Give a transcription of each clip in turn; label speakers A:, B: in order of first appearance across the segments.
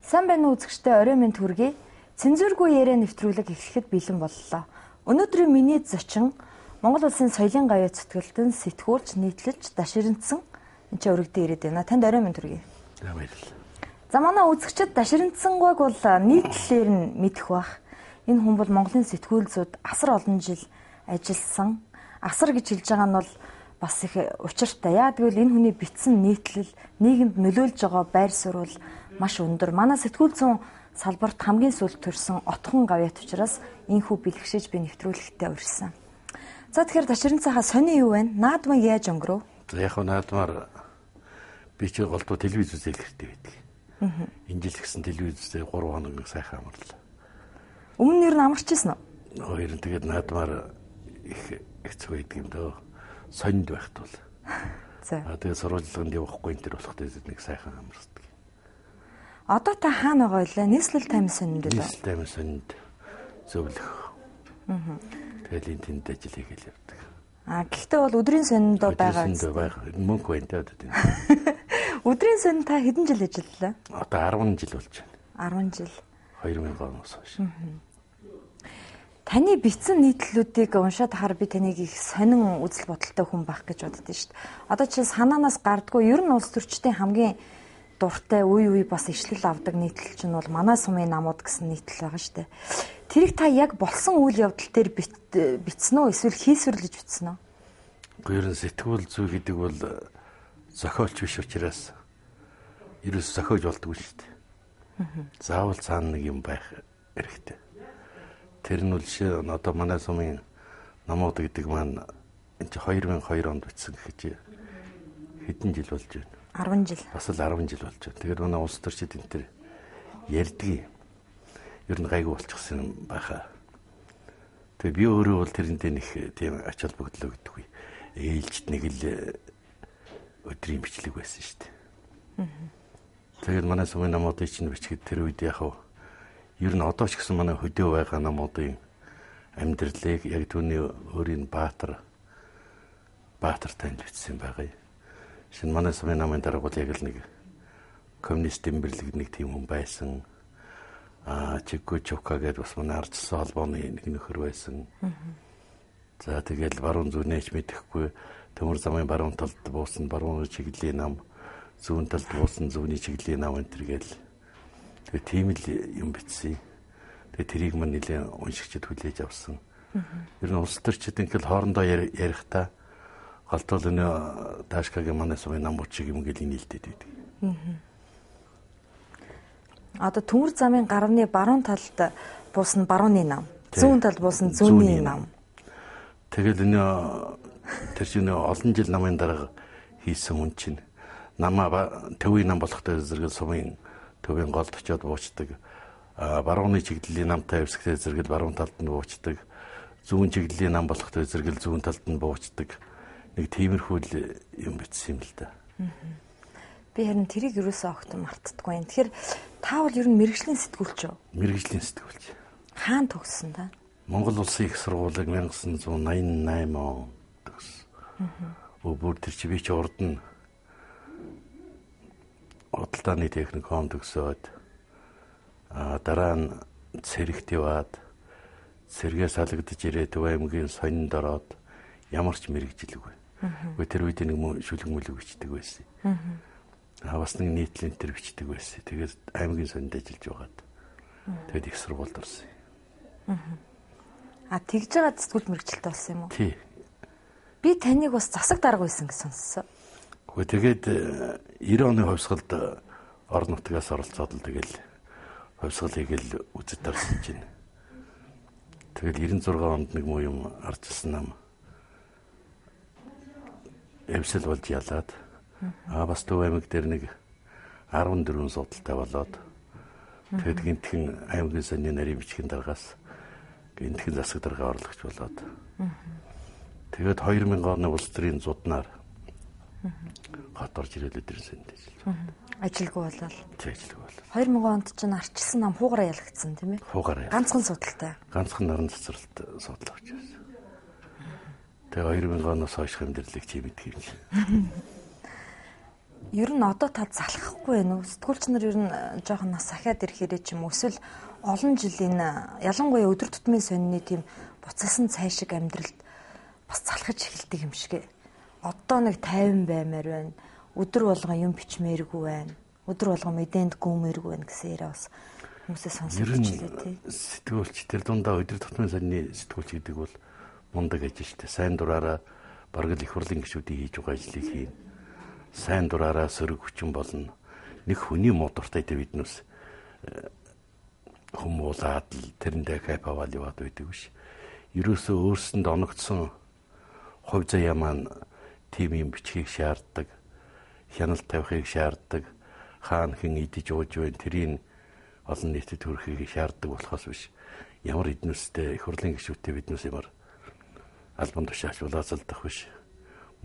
A: Сайн байна уу үзэгчдээ, орой минь төргий. Цензургүй яриа нэвтрүүлэг эхлэхэд бэлэн боллоо. Өнөөдрийн миний зочин Монгол Улсын соёлын гавьяа зүтгэлтэн сэтгүүлч, нийтлэлч Даширэнцэн энэ ч өргөдөө ирээд байна. Танд орой минь төргий.
B: За баярлалаа.
A: За манай үзэгчид Даширэнцэнгүйг бол нийтлэлээр нь мэдэх бах. Энэ хүн бол Монголын сэтгүүл зүйд асар олон жил ажилласан. Асар гэж хэлж байгаа нь бол бас их учиртай. Яа гэвэл энэ хүний бичсэн нийтлэл нийгэмд нөлөөлж байгаа байр суурь бол маш өндөр. Манай сэтгүүл зүйн салбарт хамгийн сүүлд төрсэн отхон гавьяат учраас энхүү бэлгшээж би нэвтрүүлэгтээ урьсан. За тэгэхээр Даширэнцэнхаа сони юу вэ? Наадмыг яаж өнгөрөв?
B: За яг нь наадмаар би чи голдуу телевиз үзэл хэрэгтэй байдаг. Энэ жил гисэн телевиз үзээ 3 хоног нэг сайхан амарлаа.
A: Өмнө нь ер нь амарч ирсэн үү?
B: Нөө ер нь тэгээд наадмаар их хэцүү байдаг юм дөө. Сонд байхт бол.
A: За.
B: А тэгээд сурвалжлаганд явахгүй энэ төр болох тэгээд нэг сайхан амарсдаг.
A: Одоо та хаана байгаа вэ? Нийслэл таймын сонинд үү?
B: Нийслэл таймын сонинд зөвлөх. Тэгэл энэ тэнд ажил хийгээл явдаг.
A: А гэхдээ бол өдрийн сониндоо байгаа.
B: Өдрийн сониндоо байгаа. Мөнгө байна те одоо тийм.
A: Өдрийн сонинд та хэдэн жил ажиллалаа?
B: Одоо 10 жил болж
A: байна. 10 жил.
B: 2000 оноос хойш.
A: Таны бичсэн нийтлэлүүдийг уншаад хахаар би таныг их сонин үзэл бодолтой хүн байх гэж боддоо шүү дээ. Одоо чи санаанаас гардггүй ер нь улс төрчдийн хамгийн дуртай үе үе бас ишлэл авдаг нийтлэл чинь бол манай сумын намууд гэсэн нийтлэл байгаа шүү дээ. Тэрийг та яг болсон үйл явдал дээр бичсэн үү эсвэл хийсвэрлэж бичсэн үү?
B: Гэхдээ ер нь сэтгүүл зүй гэдэг бол зохиолч биш учраас ерөөс зохиож болдгоо шүү дээ. Заавал цаана нэг юм байх хэрэгтэй. Тэр нь бол жишээ нь одоо манай сумын намууд гэдэг маань энэ чи 2002 онд бичсэн гэхэд хэдэн жил болж байна?
A: 10 жил.
B: Бас л 10 жил болж байна. Тэгэхээр манай улс төрчид энэ төр ярьдгийг ер нь гайгүй болчихсон юм байхаа. Тэгээ би өөрөө бол тэрнтэй нэг тийм ач холбогдол өгдөггүй. Ээлжид нэг л өдрийн бичлэг байсан шүү дээ. Тэгээд манай сумын намуудыг чинь бичгээд тэр үед яг ер нь одоо ч гэсэн манай хөдөө байгаа намуудын амьдралыг яг түүний өөрийн Баатар танд бичсэн байгаа юм. Шинэ манай сумын намын дарга бол яг л нэг коммунист дэмбэрлэг нэг тийм хүн байсан. Аа Чиггүй Чука гэдээ бас манай ардчилсан холбооны нэг нөхөр байсан. За тэгэл баруун зүүнээч мэдэхгүй төмөр замын баруун талд буусан баруун чиглэлийн нам, зүүн талд буусан зүүнний чиглэлийн нам энэ төр гээл. Тэгээ тийм л юм бичсэн. Тэгээ тэрийг мань нэлээд уншигчид хүлээж авсан. Ер нь улс төрчид ингээл хоорондоо ярихдаа голтол энэ Дашкагийн манай сумын намууд шиг юм гээл нийлдэд байдаг.
A: Одоо төмөр замын гарвны баруун талд буусан барууны нам, зүүн талд буусан зүүнний нам.
B: Тэгэл энэ тэр чинь олон жил намын дарга хийсэн хүн чинь намаа төвийн нам болохтой зэрэг сумын төвийн голд очиод буучдаг. Барууны чиглэлийн намтай хэвсгтэй зэрэг баруун талд нь буучдаг. Зүүн чиглэлийн нам болохтой зэрэг зүүн талд нь буучдаг. Нэг тиймэрхүү л юм бичсэн юм л да.
A: Би харин тэрийг юусоо огт мартдаггүй юм. Тэгэхээр та бол ер нь мэргэжлийн сэтгүүлч үү?
B: Мэргэжлийн сэтгүүлч.
A: Хаана төгссөн та?
B: Монгол Улсын их сургуулийг 1988 онд төгссөн. Бүр тэр чи би чи урд нь худалдааны техникум төгсөөд дараа нь цэрэгт яваад цэргээс салгадж ирээд Төв аймгийн сонинд ороод ямар ч мэргэжилгүй. Үгүй тэр үед нэг шүлэг мүлэг бичдэг байсан. Бас нэг нийтлэн төр бичдэг байсан. Тэгээд аймгийн сонинд ажиллаж байгаад тэгээд их сургуульд орсон.
A: А тэгж байгаа сэтгүүлч мэргэжилтэй болсон юм уу?
B: Тий.
A: Би таныг бас засаг дарга байсан гэж сонссон.
B: Үгүй тэгээд 90 оны хувьсгалд орон нутгаас оролцоод л тэгэл хувьсгал хийгээл үзэд орсон чинь. Тэгэл 96 онд нэг муу юм арчилсан нам эвсэл болж ялаад бас Төв аймаг дээр нэг 14 судалтай болоод тэгээд гинтхэн аймгийн соны нарийн бичгийн даргаас гинтхэн засаг дарга орлогч болоод тэгээд 2000 оны улс төрийн зуднаар хот орж ирээд өдрийн сонд ажиллаж байна.
A: Ажилгүй болол.
B: Тэг ажилгүй болол.
A: 2000 онд чинь арчилсан нам хуугараа ялагдсан тийм ээ?
B: Хуугараа.
A: Ганцхан судалтай.
B: Ганцхан наран цацралт судал авч байсан. Тэгээ 2000 оноос хойш амьдралыг чи мэдэх юм чи.
A: Ер нь одоо та залхахгүй байна уу? Сэтгүүлч нар ер нь жоохон нас ахиад ирэхээрээ ч юм уу эсвэл олон жил энэ ялангуяа өдөр тутмын сонины тийм буцаасан цай шиг амьдралд бас залхаж эхэлдэг юм шиг. Одоо нэг 50 баймаар байна. Өдөр болгон юм бичмээргүй байна. Өдөр болгон мэдээнд гүмээргүй байна гэсэн яриа бас хүмүүсээ сонсож ичлээ тий.
B: Сэтгүүлч тэр дундаа өдөр тутмын сонины сэтгүүлч гэдэг бол мундаг ажил шүү дээ. Сайн дураараа бараг л их хурлын гишүүдийн хийж байгаа ажлыг хийн. Сайн дураараа сөрөг хүчин болно. Нэг хүний муу дуртай дээр биднээс хүмүүлаад л тэрэндээ кайф аваад яваад байдаг биш. Ерөөсөө өөрсөнд оногдсон хувь заяа маань тийм юм бичгийг шаарддаг, хяналт тавихыг шаарддаг, хаана хэн идэж ууж байна тэрийг олон нийтэд хүрэхийг шаарддаг болохоос биш. Ямар эднүстэй их хурлын гишүүдтэй биднээс ямар албан тушаач улаацалдах биш,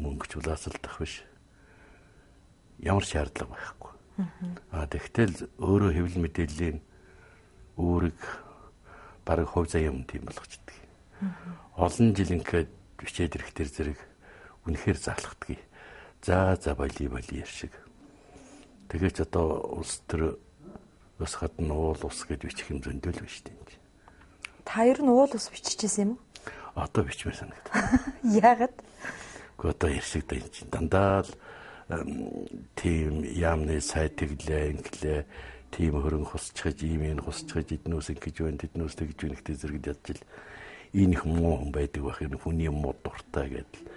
B: мөнгөч улаацалдах биш. Ямар шаардлага байхгүй. Аа тэгтэл өөрөө хэвлэл мэдээллийн үүрэг бараг хувь заяа юм тийм болгочдөг. Олон жил ингээд бичээд ирэх тэр зэрэг үнэхээр залхдаг. За боли боли шиг. Тэгээд ч одоо улс төр ус гадна уул ус гэж бичих юм зөндөл биш тийм.
A: Та ер нь уул ус биччихсэн юм уу?
B: Одоо бичмээр санагдав.
A: Яагаад?
B: Гэхдээ одоо ярьшиг да энэ чинь дандаа л тийм яамны сайд тэглээ инглээ тийм хөрөнгө хусчихж ийм энэ хусчихж эднүүс ингэж байна тэднүүс тэгж байна гэдэг зэрэгд ядж л энэ их муу хүн байдаг байх юм хүний муу дуртай гэдэл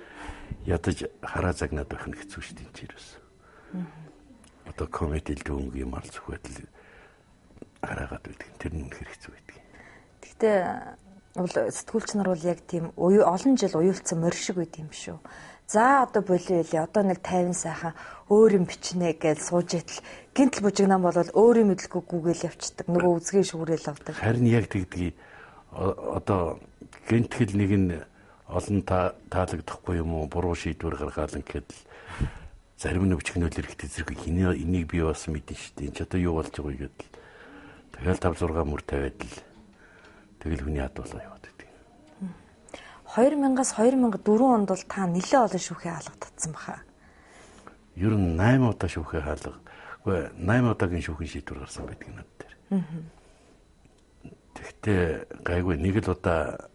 B: ядаж хараа загнаад байх нь хэцүү шүү дээ энэ чирээс. Одоо комеди дүүнг юм ал зүх байдал хараагаад байдаг. Тэр нь үнэхэр хэцүү байдаг.
A: Гэхдээ бол сэтгүүлч нар бол яг тийм олон жил уйлцсан морь шиг байд юм шүү. За одоо болио лээ. Одоо нэг 50 сайхан өөр юм бичнэ гэж сууж итэл гинтл бужигнаан болол өөр юм мэдлгүй гүгээл явцдаг. Нөгөө үзгээ шүүрэл авдаг.
B: Харин яг тэгдгийг одоо гинтгэл нэг нь олон таалагдахгүй юм уу буруу шийдвэр гаргаал ингээд л зарим нь өчгнөөл эрэхтэй зэрэг энийг би бас мэдэн шүү дээ. Энд ч одоо юу болж байгаа вэ гэдэл тэгэл 5 6 мөр тавиад л тэгэл хүний ад болоо яваад байдаг.
A: 2000-аас 2004 онд бол та нэлээд олон шүүхийн хаалга татсан баха.
B: Ер нь 8 удаа шүүхийн хаалга. Үгүй 8 удаагийн шүүхийн шийдвэр гарсан байдаг над дээр. Тэгтээ гайгүй нэг л удаа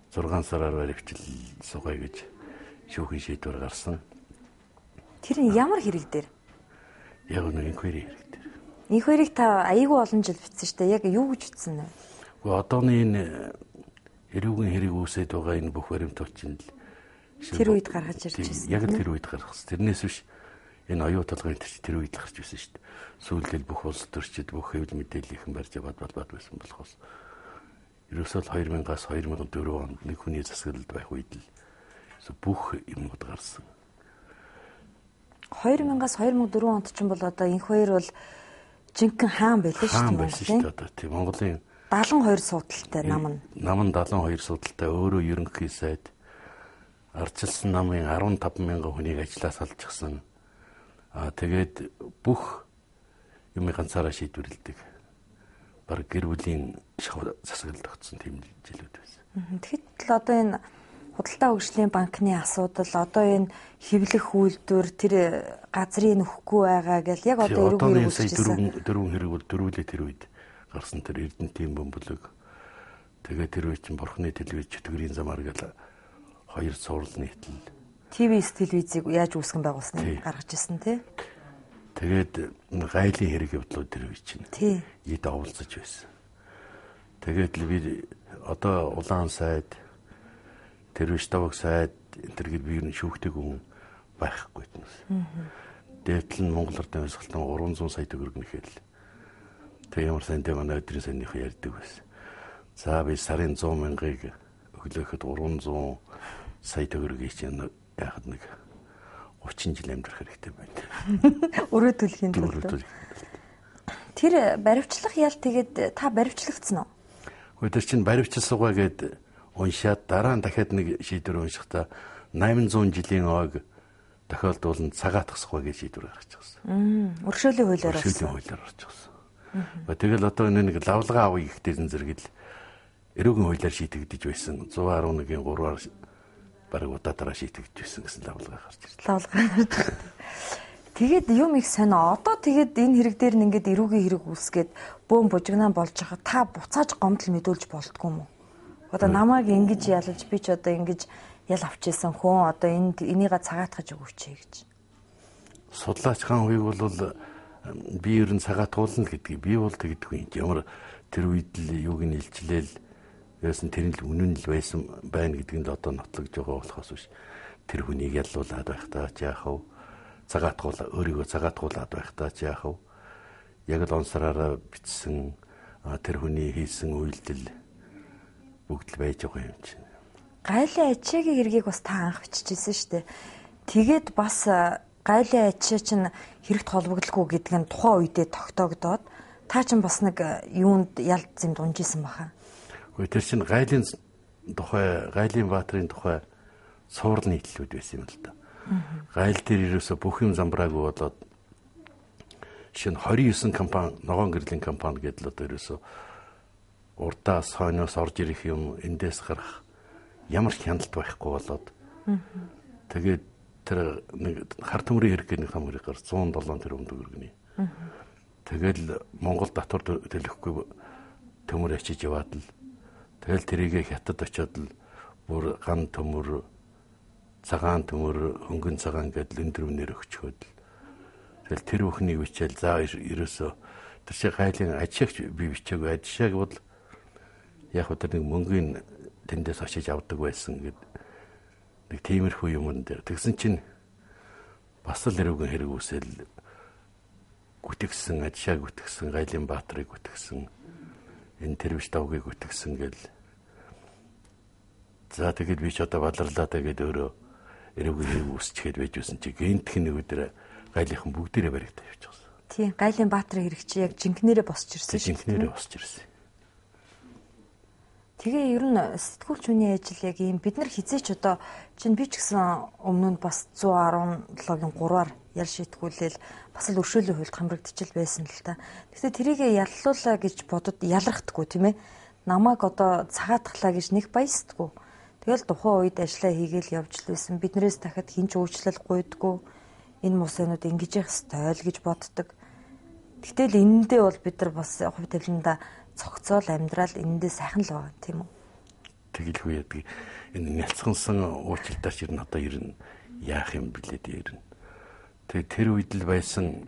B: 6 сараар баривчил суугая гэж шүүхийн шийдвэр гарсан.
A: Тэр нь ямар хэрэг дээр?
B: Яг нэг инквайри хэрэг дээр.
A: Инквайриг та аягүй олон жил бичсэн шүү дээ. Яг юу гэж бичсэн вэ?
B: Үгүй одооны энэ эрүүгийн хэрэг үүсээд байгаа энэ бүх баримтууд чинь л
A: тэр үед гаргаж ирж байсан.
B: Яг л тэр үед гаргасан. Тэрнээс биш энэ оюу толгойн тэр үед л гарч ирсэн шүү дээ. Сүүлдэл бүх улс төрчид бүх хэвлэл мэдээллийнхэн барьж аваад балбаад байсан болохоос ерөөсөө л 2000-аас 2004 онд нэг хүний засаглалд байх үед л бүх юмнууд гарсан.
A: 2000-аас 2004 онд ч юм бол одоо инх хоёр бол жинхэнэ хаан байлаа шүү дээ.
B: Хаан байсан шүү дээ одоо тийм Монголын
A: 72 суудалтай нам нь.
B: Нам нь 72 суудалтай өөрөө ерөнхий сайд ардчилсан намын 15 мянган хүнийг ажлаас алчихсан. Аа тэгээд бүх юмыг ганцаараа шийдвэрлэдэг. Бараг гэр бүлийн шав засаглалд огцсон тийм жилүүд байсан.
A: Тэгэхэд л одоо энэ худалдаа хөгжлийн банкны асуудал, одоо энэ хэвлэх үйлдвэр тэр газрын нөхгүй байгаа гэл яг одоо
B: эрүүгийн хэрэг дөрвөн хэрэг бол дөрвөлээ тэр үед гарсан тэр Эрдэнэтийн бөмбөлөг. Тэгээ тэр үе чинь бурхны телевиз чөтгөрийн замаар гэл хоёр цуврал нийтлэл.
A: ТВС телевизийг яаж үүсгэн байгуулсныг гаргаж ирсэн тий.
B: Тэгээд гайлын хэрэг явдлууд тэр үе чинь ид оволцож байсан. Тэгээд л би одоо улаан сайд тэр үе штавг сайд энэ төр гээд би ер нь шүүхдэг хүн байхгүй тэнэс. Дээдл нь Монгол Ардын хувьсгалтан 300 сая төгрөг нэхэл. Тэг ямар сайн дээр манай өдрийн сайныхан ярьдаг байсан. За би сарын 100 мянгаыг өглөөхөд 300 сая төгрөгийг чинь яхад нэг 30 жил амьдрах хэрэгтэй байна.
A: Өрөө төлөхийн тулд. Тэр баривчлах ял тэгээд та баривчлагдсан уу?
B: Гэхдээ тэр чинь баривчилсуугаа гээд уншаад дараа нь дахиад нэг шийдвэр уншихдаа 800 жилийн ойг тохиолдуулан цагаатгасгүй гэж шийдвэр гаргачихсан.
A: Өршөөлийн хуулиар орсон.
B: Өршөөлийн хуулиар орчихсон. Тэгэл одоо энэ нэг лавлгаа авъя гэхтээ зэрэг л эрүүгийн хуулиар шийдэгдэж байсан. 111-ийн 3-аар бараг удаатараа шийдэгдэж байсан гэсэн лавлгаа гарч ирлээ.
A: Лавлгаа гарч ирлээ. Тэгээд юм их сонио. Одоо тэгээд энэ хэрэг дээр нь ингээд эрүүгийн хэрэг үүсгээд бөөн бужигнаан болж байгаа. Та буцааж гомдол мэдүүлж болдгоо юм уу? Одоо намайг ингэж ялж би ч одоо ингэж ял авч исэн хүн одоо энд энийгээ цагаатгаж өгөөч гэж.
B: Судлаач хаан хуйг бол би ер нь цагаатгуулна гэдгийг би бол тэгдэггүй. Ямар тэр үед л юуг нь илчлээл байсан тэр нь л үнэн л байсан байна гэдг нь л одоо нотлогдож байгаа болохоос биш. Тэр хүнийг яллуулад байхдаа ч яах вэ? Цагаатгуул өөрийгөө цагаатгуулад байхдаа ч яах вэ? Яг л онсраараа бичсэн тэр хүний хийсэн үйлдэл бүгд л байж байгаа юм чинь.
A: Гайлын ачаагийн хэргийг бас та анх биччихсэн шүү дээ. Тэгээд бас гайлын ачаа чинь хэрэгт холбогдолгүй гэдэг нь тухайн үедээ тогтоогдоод та чинь бас нэг юунд ялд зэмд унжижсэн баха.
B: Гэхдээ тэр чинь гайлын тухай, гайлын баатрын тухай суурл нийтлүүд байсан юм л да. Гайл дээр ерөөсө бүх юм замбраагүй болоод шинэ 29 компани, ногоон гэрлийн компани гэдэл одоо ерөөсө урдаас хойноос орж ирэх юм эндээс гарах ямар хяналт байхгүй болоод тэгээд тэр нэг хар төмрийн хэрэг гэх нэг том хэрэг гар 107 тэрбум төгрөгний. Тэгэл Монгол татвар төлөхгүй төмөр ачиж яваад л тэгэл тэрийгэ хятад очиод л бүр ган төмөр цагаан төмөр хөнгөн цагаан гэдэл өндөр үнээр өгчхөөд л тэгэл тэр бүхнийг бичээл за ерөөсөө тэр шиг гайлын ажишаагч би бичээгүй ажишааг бол яг тэр нэг мөнгөний тэндээс очиж авдаг байсан гэд нэг тиймэрхүү юмн дээр тэгсэн чинь бас л эрүүгэн хэрэг үсэл гүтгсэн ажишаа гүтгсэн гайлын баатрыг гүтгсэн энэ тэрвиш давгийг гүтгсэн гэл за тэгэд би ч одоо баларлаа тэгээд өөрөө эрүүгэн хэрэг үсчгээд байж байсан чи гэнтх нэг өдөр гайлынхан бүгдээрээ баригдаа явчихсан.
A: Тийм, гайлын баатрын хэрэг чи яг жинкнэрээ босч ирсэн
B: шүү. Жинкнэрээ босч ирсэн.
A: Тэгээ ер нь сэтгүүлч хүний ажил яг ийм бид нар хизээч одоо чинь би ч гэсэн өмнө нь бас 117-гийн 3-аар ял шийтгүүлээл бас л өршөөлийн хуульд хамрагдчихл байсан л та. Гэхдээ тэрийг яллуулаа гэж бодод ялрахдаггүй тийм ээ. Намайг одоо цагаатглаа гэж нэг баясдаггүй. Тэгэл тухайн үед ажиллаа хийгээл явж л байсан. Биднээс дахиад хинч уучлал гуйдаггүй. Энэ мусайнууд ингэж явах ёстой л гэж боддог. Гэтэл энэндээ бол бид нар бас хувь тавиландаа цогцоол амьдрал энэндээ сайхан л байгаа тийм үү?
B: Тэгэлгүй яадаг. Энэ нялцгансан уучлалтаар ч ер нь одоо ер нь яах юм блээ дээ ер нь. Тэгээ тэр үед л байсан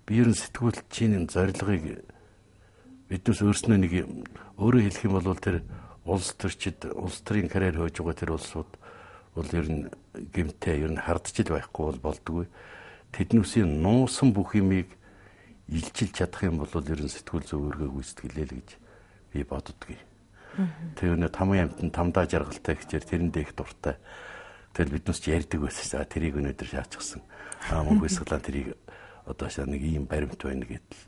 B: би ер нь сэтгүүлчийн зорилгыг биднээс өөрснөө нэг өөрөө хэлэх юм бол тэр улс төрчид улс төрийн карьер хөөж байгаа тэр улсууд бол ер нь гэмтэй ер нь хардчил байхгүй бол болдгоо. Тэднүүсийн нуусан бүх юмыг илчилж чадах юм бол ер нь сэтгүүл зөв өргөө гүйцэтгэлээ л гэж би боддгийг. Тэр нэ таман амтан тамдаа жаргалтай гэхээр тэрэндээ их дуртай. Тэгэл биднээс ч ярьдаг байсан. За тэрийг өнөөдөр шаачихсан. Аа мөнх баясгалан тэрийг одоо шаа нэг ийм баримт байна гэдэл.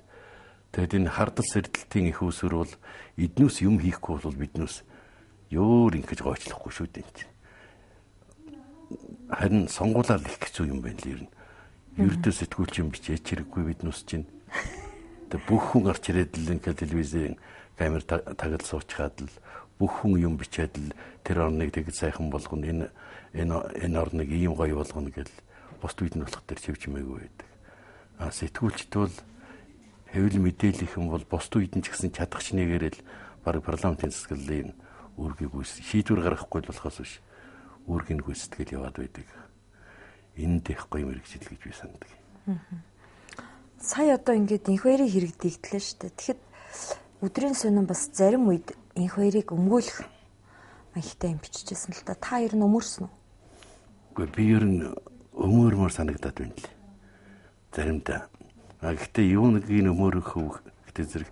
B: Тэгэд энэ хардал сэрдэлтийн их усүр бол эднүүс юм хийхгүй бол биднээс өөр ингэж гойчлохгүй шүү дээ энэ чинь. Харин сонгуулаар их хэцүү юм байна л ер нь. Ердөө сэтгүүлч юм бичээч хэрэггүй биднээс чинь. Тэг бүх хүн гарч ирээд л ингээд телевизийн камер тагал суучхаад л бүх хүн юм бичээд л тэр орныг тэгж сайхан болгоно энэ энэ энэ орныг ийм гоё болгоно гэл бусд үед нь болох тэр чивчмээгүй байдаг. А сэтгүүлчд бол хэвлэл мэдээлэх юм бол бусд үед нь ч гэсэн чадах чинээгээр л баг парламентын засаглалын үүргийг шийдвэр гаргахгүй л болохоос биш үүргийг гүйцэтгэл яваад байдаг. Энд их гоё мэрэгжил гэж би санадаг.
A: Сая одоо ингээд инх баярын хэрэг дэгдлээ шүү дээ. Тэгэхэд өдрийн сонин бас зарим үед инх баярыг өмгөөлөх маягтай юм биччихсэн л та. Та ер нь өмөрсөн үү?
B: Үгүй би ер нь өмөрмөр санагдаад байна лээ. Заримдаа. А гэхдээ юу нэгийг өмөрөх гэхдээ зэрэг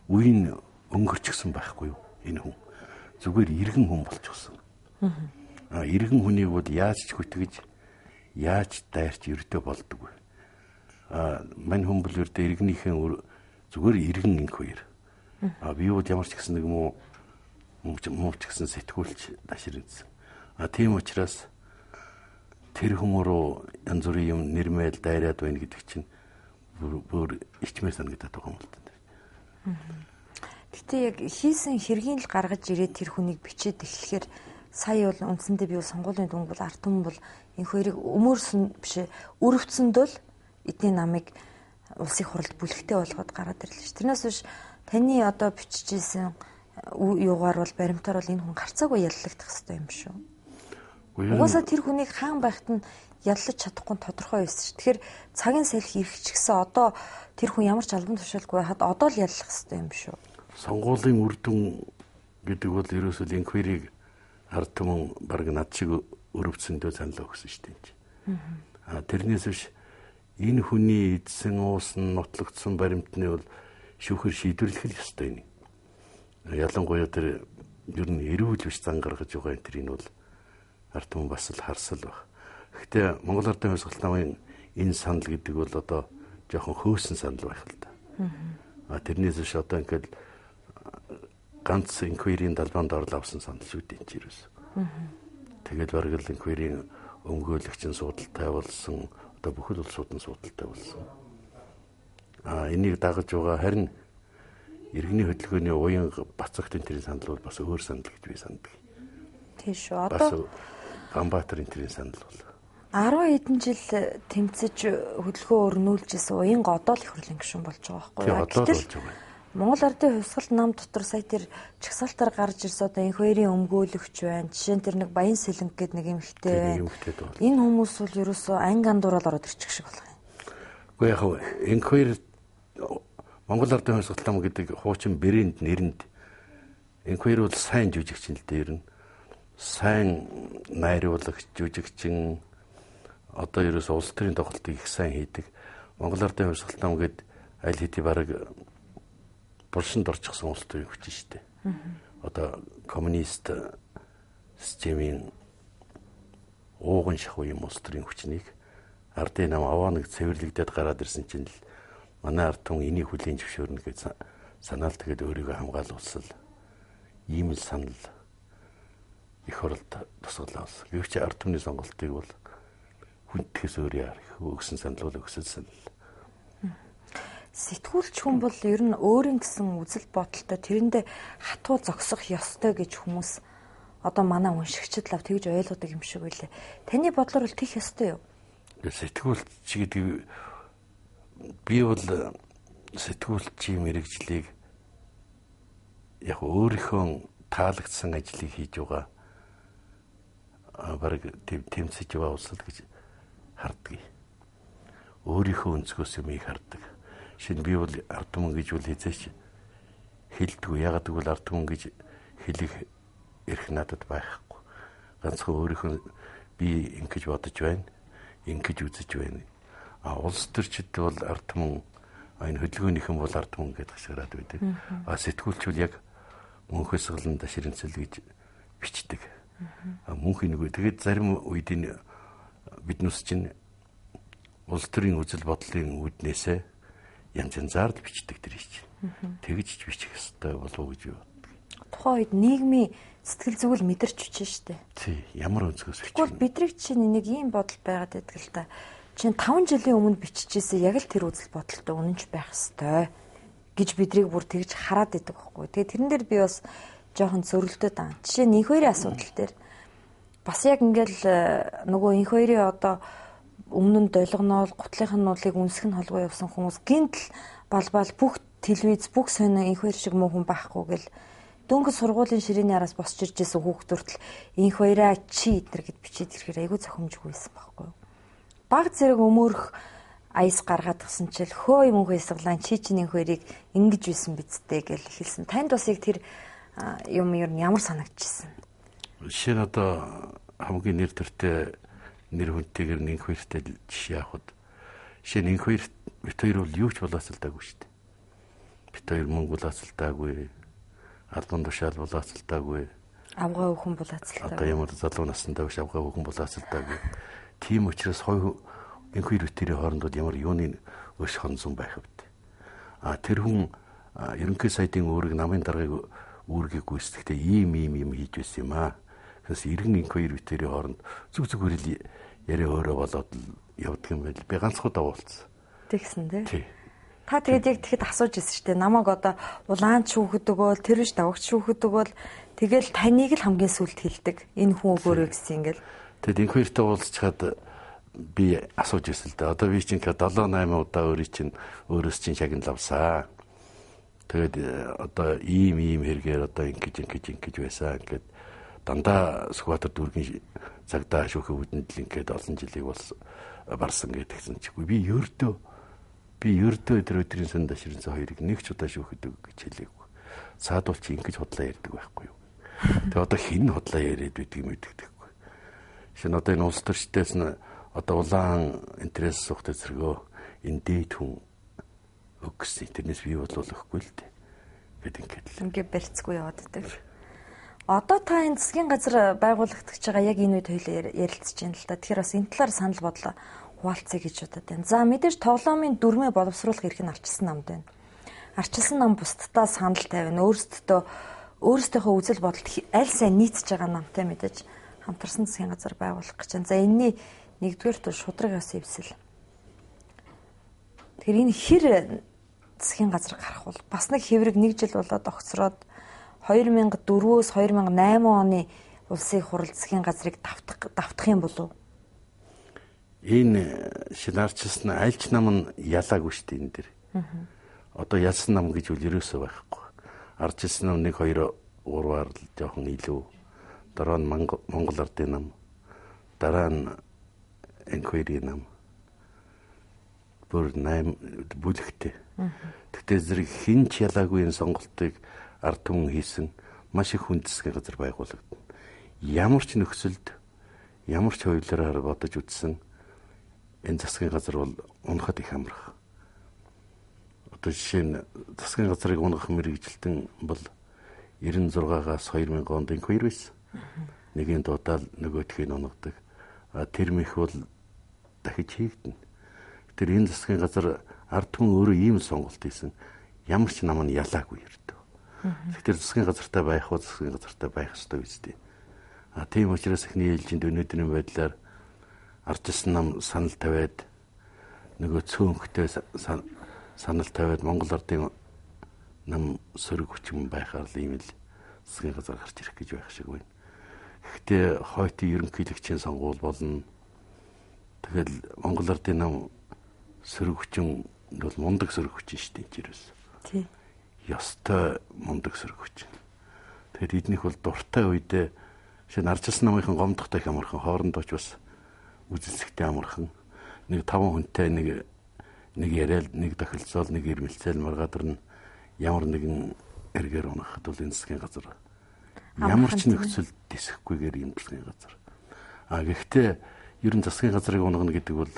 B: үеийн өнгөрчихсөн байхгүй юу энэ хүн. Зүгээр иргэн хүн болчихсон. А иргэн хүнийг бол яаж ч хөтгөж яаж дайрч ердөө болдоггүй. А мань хүн бол ердөө иргэнийхээ зүгээр иргэн инх хоёр. А би бол ямар ч гэсэн нэг муу муу ч гэсэн сэтгүүлч даширнсан. А тийм учраас тэр хүн рүү янз бүрийн юм нэрмэл дайраад байна гэдэг чинь бүр ичмээр санагдаад байгаа юм л да.
A: Гэтэ яг хийсэн хэргийг л гаргаж ирээд тэр хүнийг бичээд эхлэхээр сая бол үндсэндээ би бол сонгуулийн дүнг бол ард түмэн бол энэ хоёрыг өмөрсөн биш өрөвцөндөл эдний намыг улсын хурлд бүлэгтэй болгоод гараад ирлээ ш. Тэрнээс биш таны одоо бичижсэн юугаар бол баримтаар бол энэ хүн гарцаагүй яллагдах хэрэгтэй юм шүү. Угаасаа тэр хүнийг хаан байхад нь яллаж чадахгүй тодорхой байсан ш. Тэгэхээр цагийн салхи ирэх ч гэсэн одоо тэр хүн ямар ч албан тушаалгүй байхад одоо л яллах хэрэгтэй юм шүү.
B: Сонгуулийн үр дүн гэдэг бол ерөөсөө инквайриг ард түмэн баг над шиг өрөвдсөндөө санал өгсөн шүү дээ. Аа тэрнээс биш энэ хүний эдсэн уусан нотлогдсон баримтны бол шүүхээр шийдвэрлэх л ёстой юм. Ялангуяа тэр ер нь эрүүл биш зан гаргаж байгаа энэ тэрийг бол ард түмэн бас л харсал баг. Гэхдээ Монгол Ардын хувьсгал намын энэ санал гэдэг бол одоо жоохон хөөсөн санал байх л да. А тэрнээс биш одоо ингээд ганц инквайрийн далбаанд орол авсан санал шүү дээ энэ чинь ерөөс. Тэгэл бараг л инквайрийн өмгөөлөгч нь судалтай болсон, одоо бүхэл улсууд нь судалтай болсон. А энийг дагаж байгаа харин иргэний хөдөлгөөний уян бацагт энэ төрлийн санал бол бас өөр санал гэж би санадаг.
A: Тийм шүү. Одоо
B: Ганбаатар энэ төрлийн санал бол
A: 10 хэдэн жил тэмцэж хөдөлгөөн өрнүүлжсэн уянга одоо л их хурлын гишүүн болж байгаа байхгүй
B: юу? Одоо л болж байгаа.
A: Монгол Ардын хувьсгал нам дотор сая тэр чагсаалтаар гарч ирсэн одоо инх хоёрын өмгөөлөгч байна. Жишээ нь тэр нэг Баян Сэлэнг гэдэг нэг эмэгтэй байна. Энэ хүмүүс бол ерөөсөө анги андуурал ороод ирчих шиг болох юм.
B: Үгүй яг инх хоёр Монгол Ардын хувьсгал нам гэдэг хуучин брэнд нэрэнд инх хоёр бол сайн жүжигчин л дээ ер нь. Сайн найруулагч, жүжигчин одоо ерөөсөө улс төрийн тоглолтыг их сайн хийдэг. Монгол Ардын хувьсгал нам гээд аль хэдий бараг булшинд орчихсон улс төрийн хүч шүү дээ. Одоо коммунист системийн ууган шахуу юм улс төрийн хүчнийг ардын нам аваа нэг цэвэрлэгдээд гараад ирсэн чинь л манай ард түмэн энийг хүлээн зөвшөөрнө гэж санаал тэгээд өөрийгөө хамгаалуулсан. Ийм л санал их хуралд тусгалаа болсон. Гэвч ард түмний сонголтыг бол хүндэтгэхээс өөр яар их өгсөн санал бол өгсөн санал.
A: Сэтгүүлч хүн бол ер нь өөрийн гэсэн үзэл бодолтой тэрэндээ хатуу зогсох ёстой гэж хүмүүс одоо манай уншигчид лав тэгж ойлгодог юм шиг байлээ. Таны бодлоор бол тийх ёстой юу?
B: Сэтгүүлч гэдэг би бол сэтгүүлчийн мэргэжлийг яг өөрийнхөө таалагдсан ажлыг хийж байгаа бараг тэмцэж байгаа улсал гэж харддаг. Өөрийнхөө өнцгөөс юмыг хардаг. Шинэ би бол ард түмэн гэж бол хэзээч хэлдэггүй. Ягаад гэвэл ард түмэн гэж хэлэх эрх надад байхгүй. Ганцхан өөрийнхөө би ингэж бодож байна, ингэж үзэж байна. А улс төрчид бол ард түмэн, энэ хөдөлгөөнийхэн бол ард түмэн гэдээ хашгираад байдаг. А сэтгүүлч бол яг мөнхөөс галан даширэнцэл гэж бичдэг. А мөнх нөгөө тэгээд зарим үед энэ биднээс чинь улс төрийн үзэл бодлын үүднээсээ янз янзаар л бичдэг тэр чинь. Тэгж бичих ёстой болов уу гэж боддог.
A: Тухайн үед нийгмийн сэтгэл зүгэл мэдэрч бичнэ штэ.
B: Тий, ямар өнцгөөс бичих.
A: Тэгвэл бидний чинь нэг ийм бодол байгаад байдаг л та. Чинь 5 жилийн өмнө биччихээсээ яг л тэр үзэл бодолтой үнэнч байх ёстой гэж бидрийг бүр тэгж хараад идэг байхгүй. Тэгээ тэрэн дээр би бас жоохон зөрөлдөд аа. Жишээ нь инх хоёрын асуудал дээр бас яг ингээл нөгөө инх хоёрын одоо өмнө нь долгоноол гутлынх нь нуулыг үнсэх нь холгүй явсан хүмүүс гинтл балбал бүх телевиз бүх сонио инх хоёр шиг муу хүн байхгүй гэл дөнгөж сургуулийн ширээний араас босч ирж исэн хүүхд хүртэл инх хоёраа чи эднэр гэд бичээд ирэхээр айгүй зохимжгүй байсан байхгүй юу. Баг зэрэг өмөөрөх аяс гаргаад гсэн чил хөө юм хөөсглан чи чинь инх хоёрыг ингэж байсан бидтэй гэл эхэлсэн. Танд бас яг тэр юм ер нь ямар санагдчихсэн?
B: Жишээ нь одоо хамгийн нэр төртэй нэр хүнтэйгэр инх хоёртай жишээ авахд жишээ нь инх хоёр бит хоёр бол юу ч булаацалдаагүй шүү дээ. Бит хоёр мөнгө булаацалдаагүй, албан тушаал булаацалдаагүй,
A: авгаа өвхөн булаацалдаагүй.
B: Одоо ямар залуу насндаа биш авгаа өвхөн булаацалдаагүй. Тийм учраас хоёр инх хоёр битэрийн хооронд бол ямар юуны өш хонзон байх вэ? А тэр хүн ерөнхий сайдын үүрэг намын даргаыг үүргийг гүйцэтгэхдээ ийм ийм юм хийж байсан юм аа. Тэгээс иргэн инх хоёр битэрийн хооронд зүг зүг хүрэл яриа өөрөө болоод л явдаг юм байл. Би ганцхан удаа уулзсан.
A: Тэгсэн тий. Та тэгээд яг тэгэхэд асууж ирсэн шүү дээ. Намайг одоо улаан шүүхэд өгөөл, тэр биш давагч шүүхэд өгөөл тэгэл таныг л хамгийн сүүлд хэлдэг. Энэ хүн өгөөрэй гэсэн ингээл.
B: Тэгэд инх хоёртой уулзчаад Би асууж ирсэн л дээ. Одоо би чинь 7 8 удаа өөрийн чинь өөрөөс чинь шагнал авсаа. Тэгээд одоо ийм хэрэгээр одоо ингэж байсан. Ингээд дандаа Сүхбаатар дүүргийн цагдаа шүүхийн үдэнд л ингээд олон жилийг бол барсан гэдгсэн чигүй. Би ердөө тэр өдрийн сан Даширэнцэн хоёрыг нэг ч удаа шүүхэд өг гэж хэлээгүй. Цаадуул чи ингэж худлаа ярьдаг байхгүй юу? Тэгээ одоо хэн худлаа яриад байдгийг мэддэггүй. Шинэ одоо энэ улс төрчдөөс нь одоо улаан интерес сухтай зэрэгөө энэ дээд хүн өг гэсэн. Тэрнээс би бол өгөхгүй л дээ. Гэт ингээд л.
A: Ингээ барьцгүй яваад байдаг. Одоо та энэ засгийн газар байгуулагдаж байгаа яг энэ үед хоёлаа ярилцж байна л да. Тэгэхээр бас энэ талаар санал бодлоо хуваалцъя гэж бодод байна. За мэдээж тоглоомын дүрмээ боловсруулах эрх нь арчилсан намд байна. Арчилсан нам бусддаа санал тавина. Өөрсдийнхөө үзэл бодолд аль сайн нийцэж байгаа намтай мэдээж хамтарсан засгийн газар байгуулах гэж байна. За энэний нэгдүгээрт шудраг ёс эвсэл. Тэгэхээр энэ хэр засгийн газар гарах бол бас нэг хэврэг нэг жил болоод огцроод 2004-өөс 2008 оны улсын хурал засгийн газрыг давтах юм болов?
B: Энэ шинэ арчилсан аль ч нам нь ялаагүй шүү дээ энэ дэр. Одоо ялсан нам гэж үл ерөөсөө байхгүй. Арчилсан нам 1 2 3-аар л жоохон илүү. Дараа нь Монгол ардын нам. Дараа нь Инквери нам. Бүр 8 бүлэгтэй. Тэгтээ зэрэг хэн ч ялаагүй энэ сонголтыг ард түмэн хийсэн маш их хүнд засгийн газар байгуулагдана. Ямар ч нөхцөлд ямар ч хувилраар бодож үзсэн энэ засгийн газар бол унахад их амарх. Одоо жишээ нь засгийн газрыг унгах мэрэгжилтэн бол 96-аас 2000 онд инквери байсан. Нэгийн дуудаал нөгөөдхийг унгадаг. Тэр мэх бол дахиж хийгдэнэ. Тэр энэ засгийн газар ард түмэн өөрөө ийм сонголт хийсэн. Ямар ч нам нь ялаагүй ердөө. Тэгэхээр засгийн газартай байх уу, засгийн газартай байх ёстой үстэй. А тийм учраас эхний ээлжинд өнөөдрийн байдлаар арчилсан нам санал тавиад нөгөө цөөнхтэй санал тавиад Монгол ардын нам сөрөг хүчин байхаар л ийм л засгийн газар гарч ирэх гэж байх шиг байна. Гэхдээ хойтын ерөнхийлөгчийн сонгуул болно. Тэгэл Монгол ардын нам сөрөг хүчин бол мундаг сөрөг хүчин шүү дээ энэ ерөөс.
A: Тий.
B: Ёстой мундаг сөрөг хүчин. Тэгэхээр эднийх бол дуртай үедээ шинэ арчилсан намынхан гомдохтой их амархан, хоорондоо ч бас үзэлсэхтэй амархан. Нэг 5 хүнтэй нэг яриад, нэг тохилцоол, нэг ирмэлцээл маргаадэр нь ямар нэгэн эргээр унахад бол энэ засгийн газар ямар ч нөхцөлд дэсэхгүйгээр юм засгийн газар. А гэхдээ ер нь засгийн газрыг унгана гэдэг бол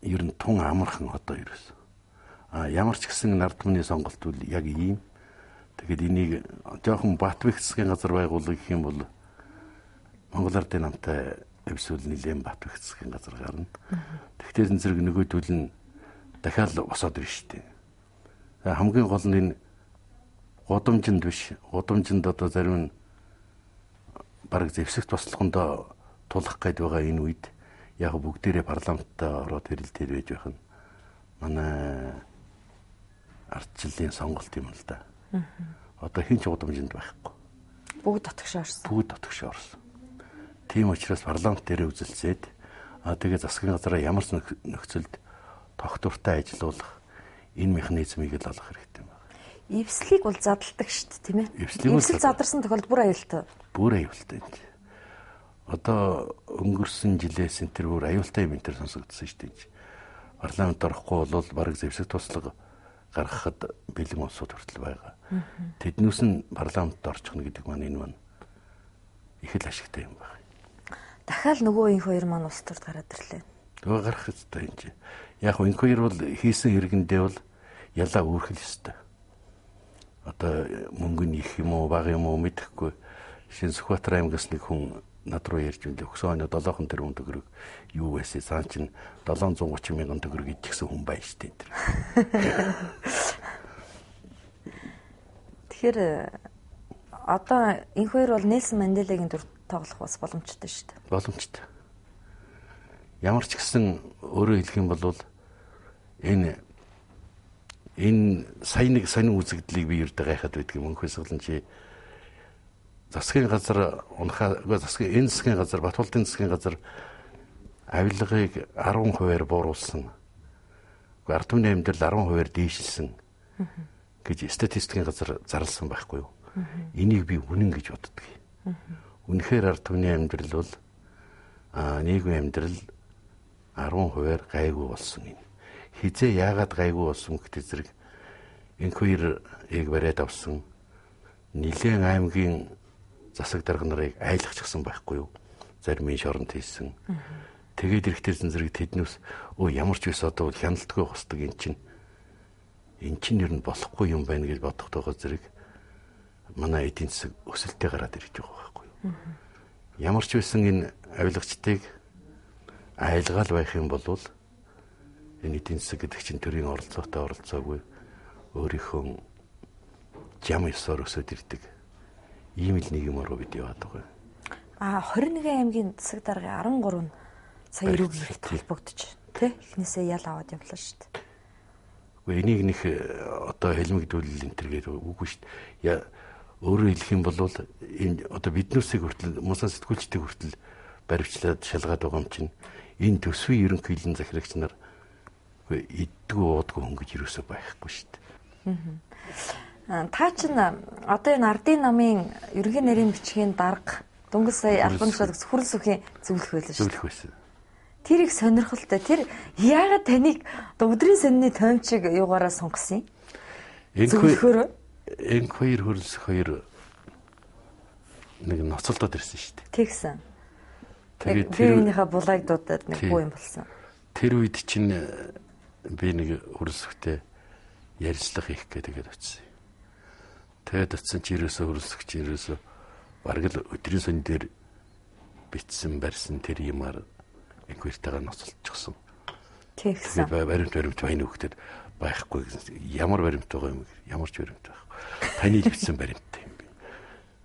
B: ер нь тун амархан одоо ерөөс. А ямар ч гэсэн нард түмний сонголт бол яг ийм. Тэгээд энийг жоохон Батбэх засгийн газар байгуулах гэх юм бол Монгол ардын намтай эвсүүл нэлээд Батбэх засгийн газар гарна. Тэгтээ зэрэг нөгөөдөл нь дахиад босоод ирнэ шүү дээ. Хамгийн гол нь энэ гудамжинд биш. Гудамжинд одоо зарим нь бараг зэвсэгт бослогондоо тулах гээд байгаа энэ үед яг бүгдээрээ парламенттай ороод хэрэл тэр байж байх нь манай ардчлалын сонголт юм л да. Одоо хэн ч гудамжинд байхгүй.
A: Бүгд дотгошоо орсон.
B: Бүгд дотгошоо орсон. Тийм учраас парламент дээр үзэлцээд тэгээ засгийн газраа ямар ч нөхцөлд тогтвортой ажилуулах энэ механизмыг л олох хэрэгтэй юм байна.
A: Эвслийг бол задалдаг шүү дээ, тийм ээ. Эвсэл задарсан тохиолдолд бүр аюултай.
B: Бүр аюултай юм. Одоо өнгөрсөн жилээс энэ төр бүр аюултай юм энэ төр сонсогдсон шүү дээ. Парламент орохгүй бол бараг зэвсэг туслага гаргахад бэлэн улсууд хүртэл байгаа. Тэднээс нь парламентд орчихно гэдэг маань энэ маань их л ашигтай юм байна.
A: Дахиад нөгөө инх хоёр маань улс төрд гараад ирлээ.
B: Тэгээ гарах ёстой юм чи. Яг инх хоёр бол хийсэн хэрэгэндээ бол ялаа үүрхэл ёстой. Одоо мөнгө нь их юм уу, бага юм уу мэдэхгүй. Шинэ Сүхбаатар аймагаас нэг хүн над руу ярьж байлаа. Өгсөн хойно 7 тэрбум төгрөг юу байсан? Цаан чинь 730 мянган төгрөг идчихсэн хүн байна шүү дээ.
A: Тэгэхээр одоо инх хоёр бол Нельсон Манделагийн дүр тоглох бас боломжтой шүү дээ.
B: Боломжтой. Ямар ч гэсэн өөрөө хэлэх юм бол энэ сая нэг сонин үзэгдлийг би ердөө гайхаад байдаг юм. Мөнх чи засгийн газар унахаа засгийн энэ засгийн газар Батболдын засгийн газар Авилгыг 10%-аар бууруулсан. Ард түмний амьдрал 10%-аар дээшилсэн гэж статистикийн газар зарласан байхгүй юу? Энийг би үнэн гэж боддог. Үнэхээр ард түмний амьдрал бол нийгмийн амьдрал 10%-аар гайгүй болсон юм. Хизээ яагаад гайгүй болсон гэдэг зэрэг инквайрыг бариад авсан нилээн аймгийн засаг дарга нарыг айлгчихсан байхгүй юу? Зарим нь шоронд хийсэн. Тэгээд ирэхдээ зэрэг тэднээс өө ямар ч байсан одоо хяналтгүй хусдаг эн чинь ер нь болохгүй юм байна гэж бодохдоогоо зэрэг манай эдийн засаг өсөлттэй гараад ирж байгаа байхгүй юу? Ямар ч байсан энэ авилгачдыг айлгаал байх юм бол энэ эдийн засаг гэдэг чинь төрийн оролцоотой оролцоогүй өөрийнхөө жам ёсоор өсөд ирдэг. Ийм л нэг юм руу бид яваад байгаа.
A: 21 аймгийн засаг даргын 13 нь сая эрүүл мэндтэй холбогдож тий эхнээсээ ял аваад явлаа шүү дээ.
B: Үгүй энийг нэх одоо хэлмэгдүүлэл энэ төр гэдэг үгүй шүү дээ. Өөрөөр хэлэх юм бол энэ одоо биднүүсийг хүртэл мусан сэтгүүлчдийг хүртэл баривчлаад шалгаад байгаа юм чинь энэ төсвийн ерөнхийлөн захирагч нар иддгүү уудгүй хүн гэж юусоо байхгүй шүү дээ.
A: Та чинь одоо энэ ардын намын ерөнхий нарийн бичгийн дарга дөнгөж сая албан тушаал хүрэл сүхийн зөвлөх байлаа шүү.
B: Зөвлөх байсан.
A: Тэр их сонирхолтой. Тэр яагаад таныг одоо өдрийн сонины тоймчиг юугаараа сонгосон юм? Зөвлөхөөр
B: Энквайр хөрөлсөх хоёр нэг ноцолдоод ирсэн шүү дээ.
A: Тэгсэн. Тэгээд тэр үеийнхээ булайг дуудаад нэг буу юм болсон.
B: Тэр үед чинь би нэг хөрөлсөхтэй ярилцлага хийх гэдэг очсон. Тэгээд очсон чи ерөөсөө хөрөлсөх чи ерөөсөө бараг л өдрийн сон дээр битсэн барьсан тэр юмар инквайртайгаа ноцолдчихсон.
A: Тэгсэн.
B: Тэгээд баримт баян хөхтөд байхгүй гэсэн. Ямар баримт байгаа юм бэ? Ямар ч баримт байхгүй. Таны л бичсэн баримттай юм бэ.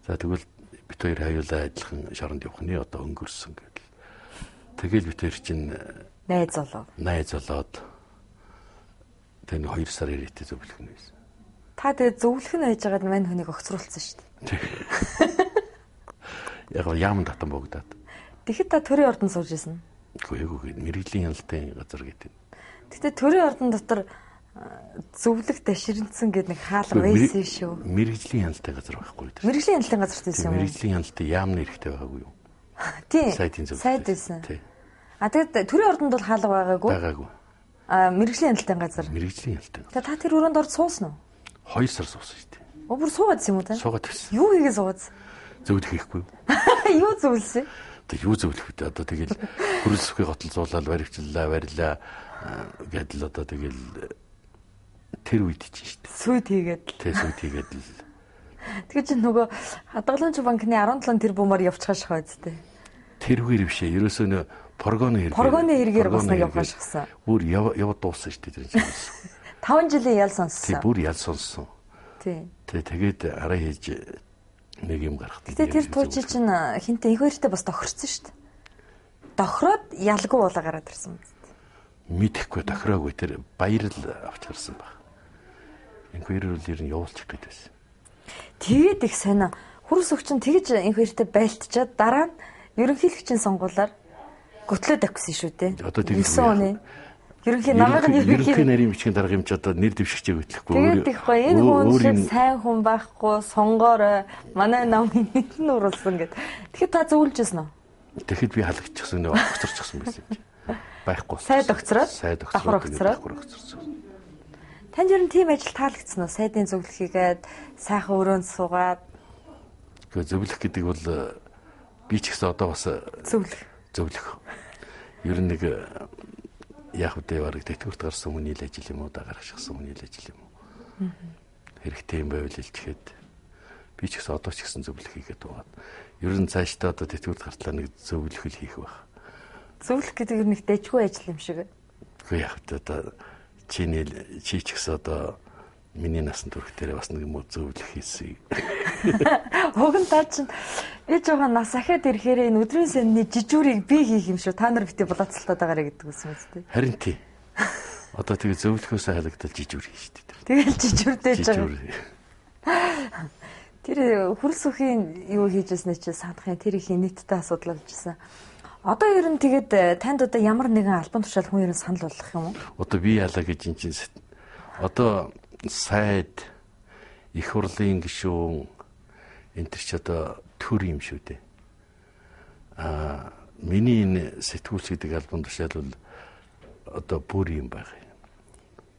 B: За тэгвэл бит хоёр хаюулаа адилхан шоронд явах нэ одоо өнгөрсөн гэдэл. Тэгэл бит хоёр чинь
A: найз болов.
B: Найз болоод тэр 2 сар ирээдээ зөвлөх нь байсан.
A: Та тэгээ зөвлөх нь байж байгаад мань хүнийг огцруулсан шүү
B: дээ. Яг яамн татан богдоод.
A: Тэгэхэд та төрийн ордонд сууж исэн.
B: Үгүй ээ, мэрэгжлийн хяналтын газар гэдэг.
A: Гэтэ төрийн ордон дотор зөвлөх даширнцсан гэдэг нэг хаалга байсан шүү.
B: Мэрэгжлийн хяналтын газар байхгүй үү?
A: Мэрэгжлийн хяналтын газар байсан юм уу?
B: Мэрэгжлийн хяналтын яамны эрхтэй байгаагүй юу?
A: Тийм.
B: Сайдын зөвлөлт.
A: Сайд байсан.
B: Тий.
A: А тэгэд төрийн ордонд бол хаалга байгаагүй?
B: Байгаагүй.
A: А мэрэгжлийн хяналтын газар.
B: Мэрэгжлийн хяналтын.
A: Тэгээ та тэр өрөөнд орж суусан уу?
B: 2 сар суусан шүү дээ.
A: Оо бүр суугаад юм уу та?
B: Суугаад байсан.
A: Юу хийгээ суугаад?
B: Зөвлөх хийхгүй.
A: Юу зөвлөсөн?
B: Одоо юу зөвлөх вэ? Одоо тэгэл хөрөлсөхийн готл зуулаад баривчлаа, барилаа гэдэл одоо тэгэл тэр үед чинь шүү дээ.
A: Сүйт хийгээд л.
B: Тэ сүйт хийгээд л.
A: Тэгээ чи нөгөө хадгаламж банкны 17 тэрбумаар явчихааш хаа үстэй.
B: Тэрүүгээр биш ээ. Ерөөсөө нөө Поргоны хэргээр.
A: Поргоны хэргээр бас нэг явахаш гсэн.
B: Бүр яваад дууссан шүү дээ тэр чинь.
A: 5 жилийн ял сонссон.
B: Тий, бүр ял сонссон.
A: Тий.
B: Тэ тэгээд араа хийж нэг юм гаргах.
A: Гэтэ тэр туучи чинь хинтээ их хоёртой бас тохирсон шүү дээ. Тохироод ялгүй болоо гараад ирсэн юм.
B: Мэдэхгүй тохироогүй тэр баяр л авч гарсан баг. Инквайри бол ер нь явуулчих гээд байсан.
A: Тэгээд их сонио хөрс өгчин тэгж инквайритэй байлтчаад дараа нь ерөнхийлөгчийн сонгуулиар гөтлөө давхсан шүү дээ.
B: Одоо тэгж
A: 9 оны ерөнхий намайг нь
B: ерөнхий нарийн бичгийн дарга юм чи одоо нэр дэвшигчээ хөтлөхгүй.
A: Тэгээд их гоё энэ хүн шиг сайн хүн байхгүй сонгоорой манай намын нэр нь уруулсан гэд. Тэгэхэд та зөвлөж байсан уу?
B: Тэгэхэд би халагдчихсан нөө огцорчихсан байсан юм чи. Байхгүй.
A: Сайд огцроод
B: сайд
A: давхар огцроод
B: огцорсон.
A: Танд ер нь тийм ажил таалагдсан уу? Сайдын зөвлөх хийгээд сайхан өрөөнд суугаад.
B: Гэхдээ зөвлөх гэдэг бол би ч гэсэн одоо бас
A: зөвлөх.
B: Зөвлөх. Ер нь нэг яг үдэ бараг тэтгэврт гарсан хүний л ажил юм уу, да гаргашсан хүний л ажил юм уу. Хэрэгтэй юм байвал илчгээд би ч гэсэн одоо ч гэсэн зөвлөх хийгээд байгаа. Ер нь цаашдаа одоо тэтгэврт гартлаа нэг зөвлөх л хийх байх.
A: Зөвлөх гэдэг нь нэг дэжгүй ажил юм шиг.
B: Үгүй яг үдэ одоо чи ч гэсэн одоо миний насан турш дээр бас нэг юм уу зөвлөх хийсэн.
A: Уг нь та чинь би жоохон нас ахиад ирэхээр энэ өдрийн сонины жижүүрийг би хийх юм шүү. Та нар битээ булаацалтаад байгаарэ гэдэг үсэн мэт тий.
B: Харин тий. Одоо тэгээ зөвлөхөөсөө халагдал жижүүр хийн шүү дээ.
A: Тэгэл жижүүртэй ч байгаа. Тэр хөрс үхийн юу хийж байснаа чи санах юм. Тэр их нийттэй асуудал болж байсан. Одоо ер нь тэгээд танд одоо ямар нэгэн албан тушаал хүн ер нь санал болгох юм уу?
B: Одоо би яалаа гэж эн чинь одоо сайд их хурлын гишүүн энэ төр чи одоо төр юм шүү дээ. Аа миний энэ сэтгүүлч гэдэг албан тушаал бол одоо бүр юм байх юм.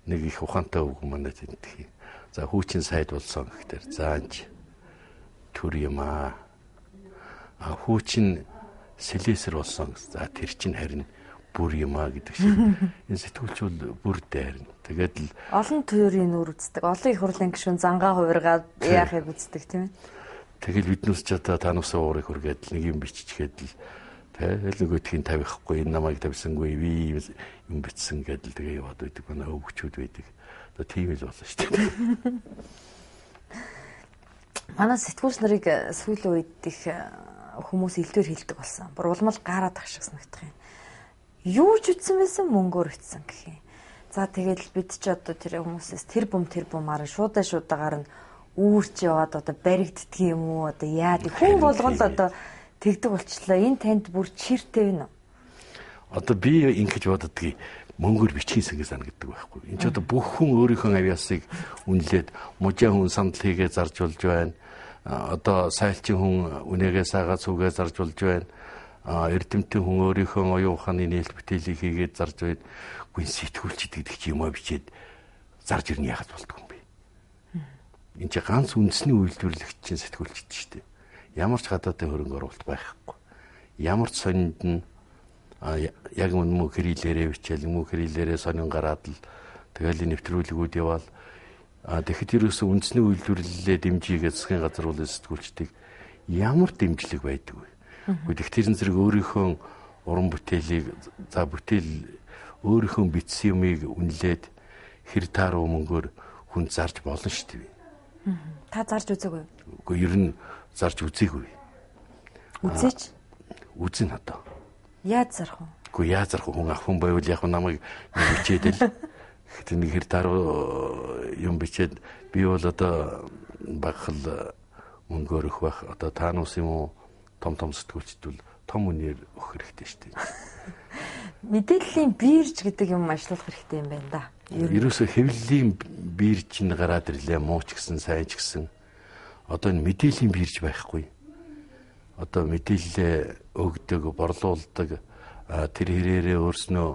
B: Нэг их ухаантай үг манай тэнтэх. За хүүчин сайд болсон гэхтэр за анч төр юм аа. А хүүчин сэлээсэр болсон. За тэр чинь харин бүр юм аа гэдэг шиг. Энэ сэтгүүлч бол бүр дайрна. Тэгээд л
A: олон төрийн нүр үздэг. Олон их хурлын гишүүн зангаа хувиргаад яахыг үздэг тийм ээ.
B: Тэгэл биднээс ч одоо танаас уурыг хүргээд л нэг юм биччихээд л тэгэл нөгөөдхийн тавихгүй, энэ намайг тавьсангүй, би юм бичсэн гэдэл тэгээ яваад байдаг. Манай өвгчүүд байдаг. Одоо тийм л болно шүү дээ.
A: Манай сэтгүүлч нарыг сүүлийн үед их хүмүүс илдвэр хилдэг болсон. Бүр улмал гараад ах шиг санагдах юм. Юу ч үтсэн байсан мөнгөөр үтсэн гэх юм. За тэгэл бид ч одоо тэр хүмүүсээс тэр бум мараа шуудагаар нь үүрч яваад одоо баригддаг юм уу, одоо яад хүн болгон л одоо тэгдэг болчлоо. Энэ танд бүр чиртэй вэ?
B: Одоо би ингэж боддгийг мөнгөөр бичгийсэн гэж санагддаг байхгүй. Энд ч одоо бүх хүн өөрийнхөө авьяасыг үнэлээд мужаа хүн сандал хийгээ зарж болж байна. Одоо сайлчин хүн үнээгээ саагаа цүгээ зарж болж байна. Эрдэмтэн хүн өөрийнхөө оюун ухааны нээлт бүтээлийг хийгээд зарж байна. Гүн сэтгүүлч гэдэг чи юм а бичээд зарж ирнэ яхад болдгүй юм бэ? Энд чи ганц үндэсний үйлдвэрлэгч чинь сэтгүүлчд шүү дээ. Ямар ч гадаадын хөрөнгө оруулалт байхгүй. Ямар ч сонинд нь яг мөн мөн хэрилээрээ бичээл, мөн хэрилээрээ сонин гараад л тэгэл нэвтрүүлгүүд яваал. Тэгэхэд ерөөсөө үндэсний үйлдвэрлэлээ дэмжийгээд засгийн газар бол сэтгүүлчдийг ямар дэмжлэг байдаг вэ? Гэхдээ тэрэн зэрэг өөрийнхөө уран бүтээлийг за бүтээл өөрийнхөө бичсэн юмыг үнэлээд хэр тааруу мөнгөөр хүн зарж болно шүү дээ.
A: Та зарж үзээгүй юу?
B: Үгүй ер нь зарж үзээгүй.
A: Үзээч?
B: Үзэн одоо.
A: Яаж зарах вэ?
B: Үгүй яаж зарах вэ? Хүн авах хүн байвал яг намайг бичээд л гэхдээ нэг хэр тааруу юм бичээд би бол одоо багхал мөнгөөр өгөх байх. Одоо та нус юм уу том том сэтгүүлчд бол том үнээр өгөх хэрэгтэй шүү дээ.
A: Мэдээллийн бирж гэдэг юм ажиллах хэрэгтэй юм байна да.
B: Ерөөсөө хэвлэлийн бирж нь гараад ирлээ, муу ч гэсэн сайн ч гэсэн. Одоо энэ мэдээллийн бирж байхгүй. Одоо мэдээлэлээ өгдөг, борлуулдаг, тэр хэрээрээ өөрснөө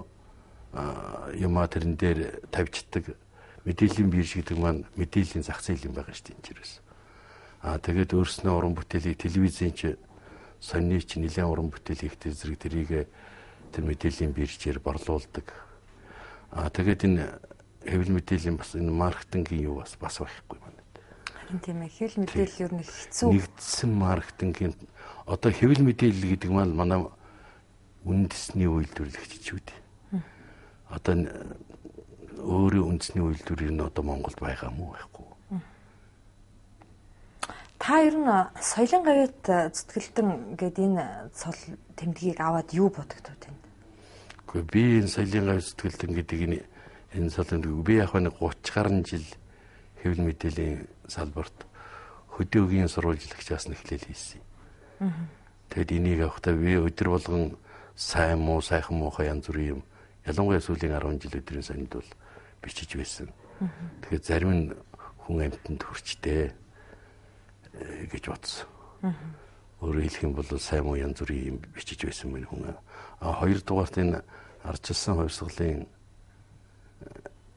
B: юмаа тэрэн дээр тавьчихдаг. Мэдээллийн бирж гэдэг маань мэдээллийн зах зээл юм байгаа шүү дээ энэ чирээс. Тэгээд өөрснөө уран бүтээлийг телевизийн ч сонины ч нэлээд уран бүтээл хийхдээ зэрэг тэрийг тэр мэдээллийн биржээр борлуулдаг. Тэгээд энэ хэвлэл мэдээллийн бас энэ маркетингийн юу бас байхгүй байна.
A: Харин тийм ээ, хэвлэл мэдээлэл ер нь хэцүү.
B: Нэгдсэн маркетингийн одоо хэвлэл мэдээлэл гэдэг маань манай үндэсний үйлдвэрлэгч ч үү дээ. Одоо өөрөө үндэсний үйлдвэр нь одоо Монголд байгаа мó байхгүй.
A: Та ер нь соёлын гавьяат зүтгэлтэн гээд энэ цол тэмдгийг аваад юу бодогдов танд?
B: Үгүй би энэ соёлын гавьяат зүтгэлтэн гэдэг энэ цол тэмдгийг би яг нэг 30 гаруй жил хэвлэл мэдээллийн салбарт хөдөөгийн сурвалжлагчаас нэхлээл хийсэн. Тэгэд энийг авахдаа би өдөр болгон сайн муу, сайхан муухай янз бүрийн юм ялангуяа сүүлийн 10 жил өдрийн сонинд бол бичиж байсан. Тэгэхээр зарим нь хүн амьтанд хүрчтэй гэж бодсон. Өөрөөр хэлэх юм бол сайн муу янз бүрийн юм бичиж байсан мөн хүн. Хоёрдугаарт энэ ардчилсан хувьсгалын